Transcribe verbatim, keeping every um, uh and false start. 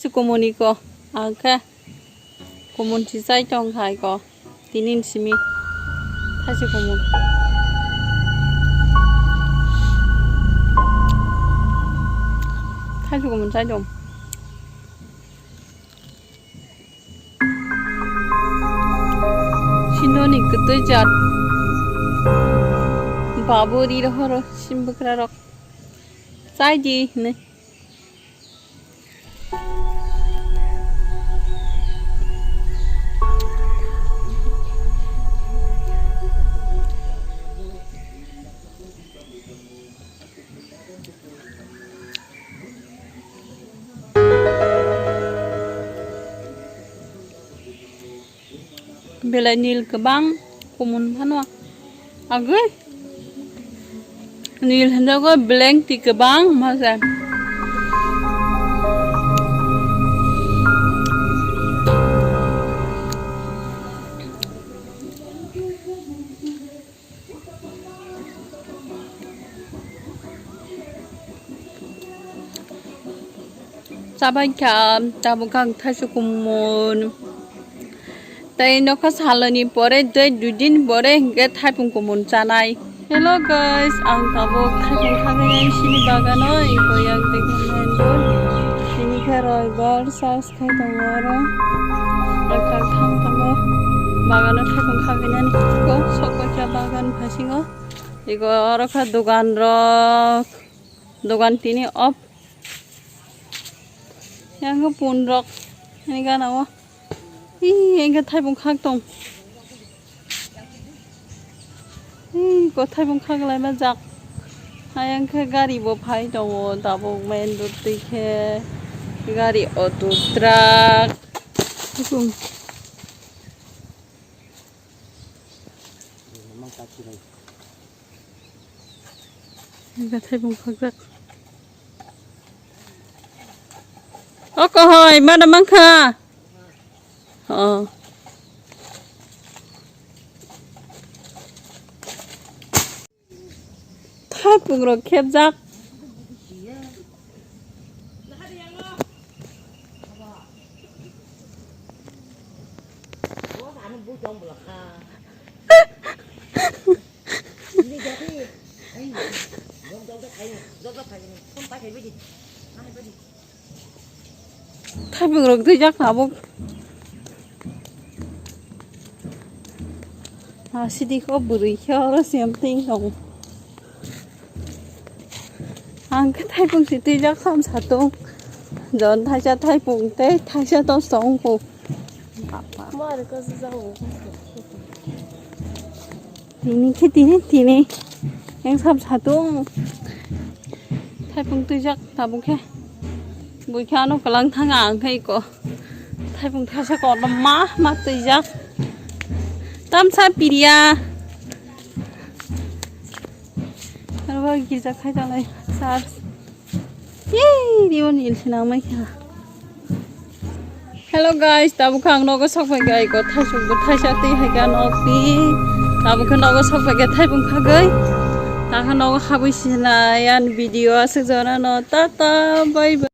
Kumun iko, ang khe kumun si chai tong khai ko, tini ni simi thaisi kumun, thaisi kumun chai tong. Sinoni kwtwi jat. Babu ri rohoro simbwkra rok. Chai di hinwi. Belai nil kwbang kumun phano agwi nil hinjago, beleng twi kwbang masa. Chabai kha, tabuk kha ang thaisuk kumun. Tei nokha saloni pore, tei dui din pore hinkhe thaipung kumun chanai. Hello guys, ang tabuk thaipung khagwi sini bagano, iko yang tini khe roibar sas. Khai tongo oro. Rwkha thang tongo. Bagano thaipung khaginani. Ko sok baikha bagan phasingo. Ego oro kha dogan rok. Dogan tini off. Yang khe pun rok. Ani gana o. Ih, engkhe thaipung khak tong. Hmm, kothai bung khaglai ma jak. Ayang khe gari bo phai tongo, tabuk main road twi khe gari, auto, truck. Kothai bung khak jak. O kohoi, ma da mang kha? Oh. Thaipung rok khepjak. Thaipung rok twijak tabuk. Asidi kho bwrwi khe oro se amtwi wng tongo. Ang khe thaipung se twijak sam satung. Jon thaisa thaipung tei thaisa tos tong kho. Tini khe tini, tini. Yang sab satung. Thaipung twijak tabuk khe. Bui khe ano kwlang thang ang khe iko. Thaipung thaisa kotorma ma twijak. Tamsa piriya. Aro girja khai tongnai church. Yay, ribo nil sinang mai kha. Hello guys, tabuk khe ang nogo sok phai kha, iko thaisuk bo thaisa twi hai kha nok twi. Tabuk khe nogo sok phai kha thaipung khagwi. Takha nogo habwi sinai ani video aswk jora no. Tata, bye bye.